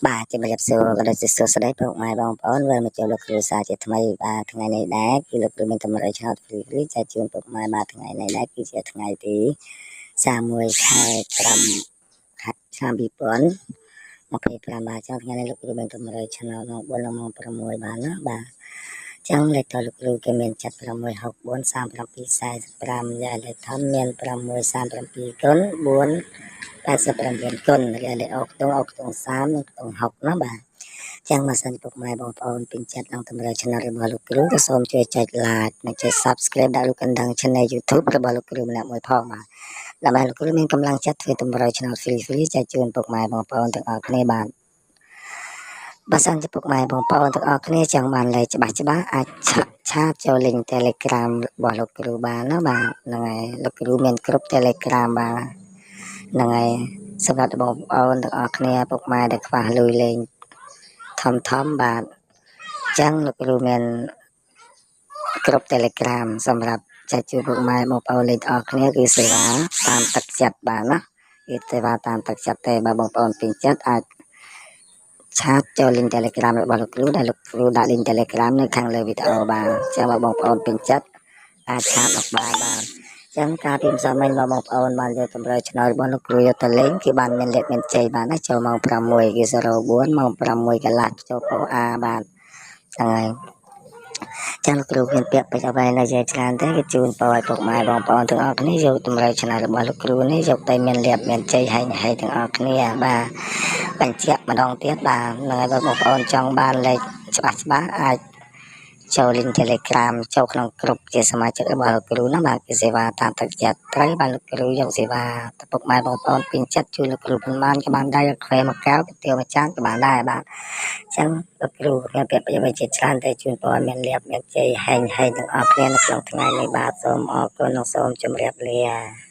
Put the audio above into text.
បាទជំរាបសួរក៏ដូចជាសួស្តីពុកម៉ែបងប្អូនវិលមកជួបលោកគ្រូសាជាថ្មីបាទថ្ងៃនេះដែរគឺលោកគ្រូមានតម្រុយឆ្នោតហ្វ្រីហ្វ្រីចែកជូនពុកម៉ែបាទថ្ងៃនេះដែរគឺជាថ្ងៃទី31ខែ5ឆ្នាំ2025បាទចឹងថ្ងៃនេះលោកគ្រូមានតម្រុយឆ្នោតម៉ោង4ដល់ម៉ោង6បាទណាបាទចឹងលេខតលោកគ្រូគេមាន7 6 6 4 3 7 45យ៉ាលេខធំមាន6 37គុណ4 89គុណរីឯលេខអុកខ្ទង់អុកខ្ទង់30និងខ្ទង់60ណាបាទចឹងមកសិនពុកម៉ែបងប្អូនពេញចិត្តនឹងតម្រូវ channel របស់លោកគ្រូក៏សូមជួយចុច like និងចុច Subscribe ដាក់រូបកណ្ដឹង Channel YouTube របស់លោកគ្រូម្នាក់មួយផងបាទដើម្បីលោកគ្រូមានកម្លាំងចិត្តធ្វើតម្រូវ channel free free ចែកជូនពុកម៉ែបងប្អូនទាំងអស់គ្នាបាទបើសិនជាពុកម៉ែបងប្អូនទាំងអស់គ្នាចង់បានលេខច្បាស់ច្បាស់អាច chat ចូល link Telegram របស់លោកគ្រូបានណាបាទហ្នឹងហើយលោកគ្រូមានគ្រប់ Telegram បាទហ្នឹងហើយសម្រាប់បងប្អូនទាំងអស់គ្នាពុកម៉ែដែលខ្វះលុយលេងធំធំបាទអញ្ចឹងលោកគ្រូមានគ្រប់ Telegram សម្រាប់ចែកជូនពុកម៉ែបងប្អូនលេងទាំងអស់គ្នាគឺសេវាតាមទឹកចិត្តបាទណាគឺសេវាតាមទឹកចិត្តទេបើបងប្អូនពេញចិត្តអាច chat ចូល link Telegram របស់លោកគ្រូដែលលោកគ្រូដាក់ link Telegram នៅខាងលើវីដេអូបាទអញ្ចឹងបើបងប្អូនពេញចិត្តអាច chat មកបានបាទចឹងការពីម្សិលមិញបងប្អូនបានយកតម្រូវឆ្នោតរបស់លោកគ្រូយកទៅលេងគឺបានមានលេខមានជ័យបាទណាចូលម៉ោង6គឺ04ម៉ោង6កន្លះចូលពោអាបាទហ្នឹងហើយចឹងលោកគ្រូមានពាក្យពេចន៍អ្វីនៅជាច្រើនទេគឺជូនពរឲ្យពុកម៉ែបងប្អូនទាំងអស់គ្នាយកតម្រូវឆ្នោតរបស់លោកគ្រូនេះយកទៅមានលៀបមានជ័យហែងហែងទាំងអស់គ្នាបាទបញ្ជាក់ម្ដងទៀតបាទហ្នឹងហើយបងប្អូនចង់បានលេខច្បាស់ច្បាស់អាចចូល link Telegram ចូលក្នុងក្រុមជាសមាជិករបស់លោកគ្រូណាបាទគឺសេវាតាមទឹកចិត្តត្រូវបាទលោកគ្រូយកសេវាទៅពុកម៉ែបងប្អូនពេញចិត្តជួយលោកគ្រូប៉ុន្មានក៏បានដែរកាហ្វេមួយកែវកាទៀវមួយចានក៏បានដែរបាទអញ្ចឹងលោកគ្រូមានពាក្យពេចន៍ជាច្រើនតែជូនពរមានលៀបមានជ័យហែងហែងទាំងអស់គ្នានៅក្នុងថ្ងៃនេះបាទសូមអរគុណនិងសូមជម្រាបលា។